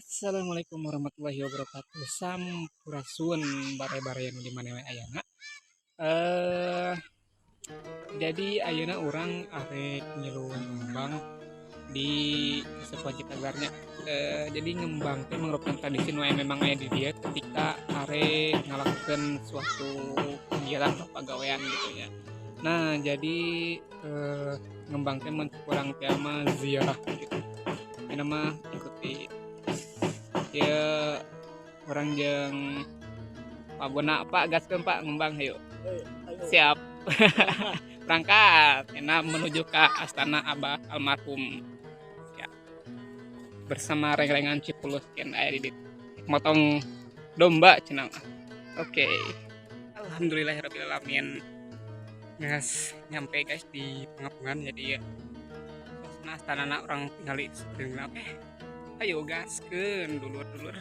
Assalamualaikum warahmatullahi wabarakatuh. Sampurasun bare-bare nu di mana we ayana. Jadi ayeuna urang arek ngilu ngembang di Kasepuhan Ciptagelarnya. Jadi ngembang teh merupakan tradisi nu memang aya di dieu ketika arek ngalakukeun suatu kegiatan atau pagawean gitu ya. Nah, jadi ngembang teh mun kurang teh mah ziarah gitu. Ayeuna mah ikuti ya urang jeung Pak Bona. Pak, gaskeun Pak ngembang, hayu. Siap. Berangkat enak menuju ke astana Abah almarhum. Ya. Bersama reng-rengan Cipulus ken aya di ditu. Motong domba cenah. Oke. Alhamdulillahirabbil alamin. Guys, nyampe guys di pengapungan, jadi ya suasana astana urang tinggali seperti ini. Oke. Ayo gaskeun dulur-dulur.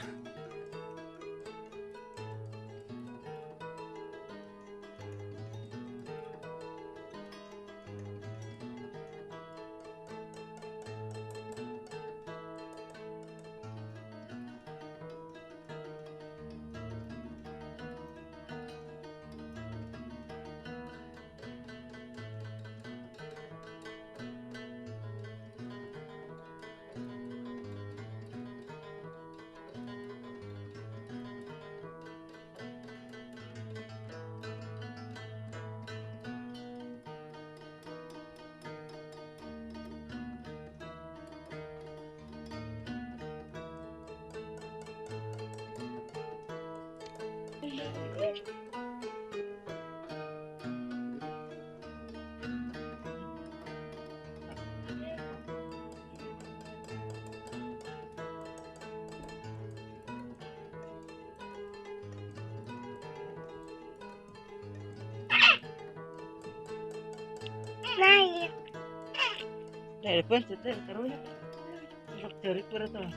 Naik. Telepon sudah terus. Untuk cari tuh.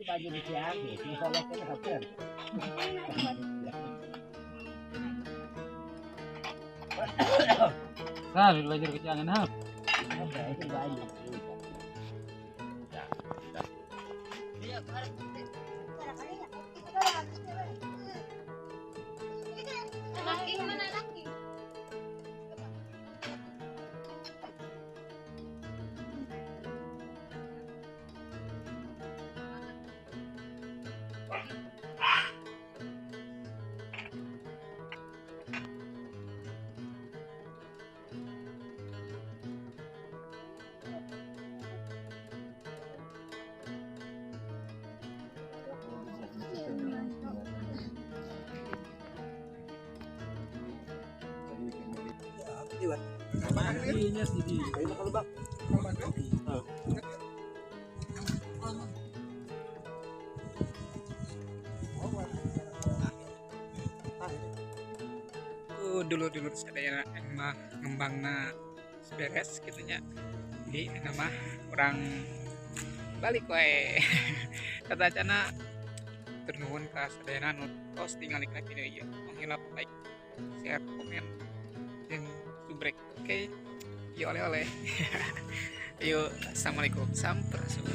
Baju di Cianjur, misalnya kita hotel. Nah, belajar ke Cianjur, ha? Itu baju. Laki mana laki? Dulur-dulur sadaya mah ngembangna beres gitu nya. Jadi nama urang balik wae. Tata cana ternuhun ka sadayana nu tos tingali kana video ieu. Tong hilap like, share, komen, jeung subrek. Oke. Yuk oleh-oleh. Yuk, assalamualaikum, sampurasun.